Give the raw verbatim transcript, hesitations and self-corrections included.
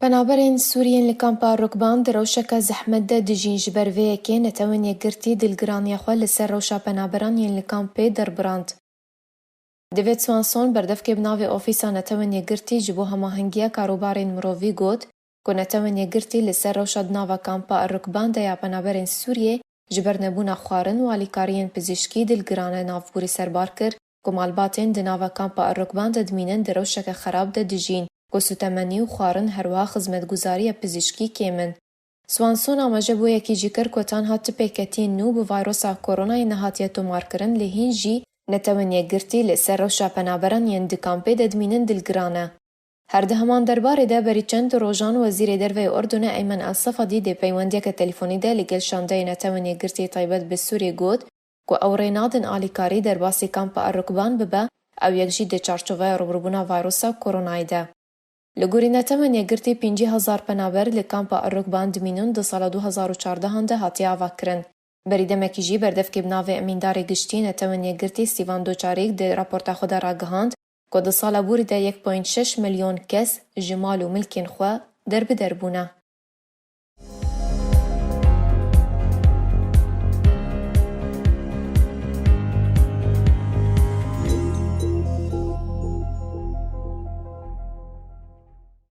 Penaberên Sûriyên li kampa Rukban di rewşeke zehmet de dijîn. Ji ber vê yekê Netewên Yekgirtî dilgiraniya xwe li ser rewşa penaberan yên li kampê derbirand. David Swanson, berdevkê bi navê Ofîsa Netewên Yekgirtî ji bo Hemahengiya Karûbarên Mirovî got ku Netewên Yekgirtî li ser rewşa di nava kampa Rukban de ya penaberên Sûriyê ji ber nebûna xwarin û alîkariyên pizîşkî dilgirane navbûrî serbar kir ku malbatên di nava kampa Rukban de dimînin di rewşeke xerab de dijîn ku sûtemenî û xwarin herwiha xizmetguzariya pizîşkî kêm in. Swanson amaje bi wê yekê jî kir ku tanha tu pêketiyên nû bi vayrosa koronayê nehatiye tomarkirin lê hîn jî Netewên Yekgirtî li ser rewşa penaberan yên di kampê de dimînin dilgiran e. Her di heman derbarê de berî çend rojan Wezîrê Derve yê Urdunê Eymen El Sefadî dê peywendiyeke telefonî de li gel şandeyê Netewên Yekgirtî taybet bi Sûriyê got ku ew rê nadin alîkarî derbasî kampa Rukban bibe, ew yek jî di çarçoveya rûbirûbûna vayrosa koronayê de. Li gorî Netewên Yekgirtî pêncî hezar penaber li kampa Rukban dimînin di sala du hezar û çardehan de hatiye avakirin. Berî demekî jî berdevkê bi navê Emîndarê Giştî Netewên Yekgirtî Stîvan Dujarric di raporta xwe de ragihand ku di sala borî de yek point şeş milyon kes ji mal û milkên xwe derbider bûne.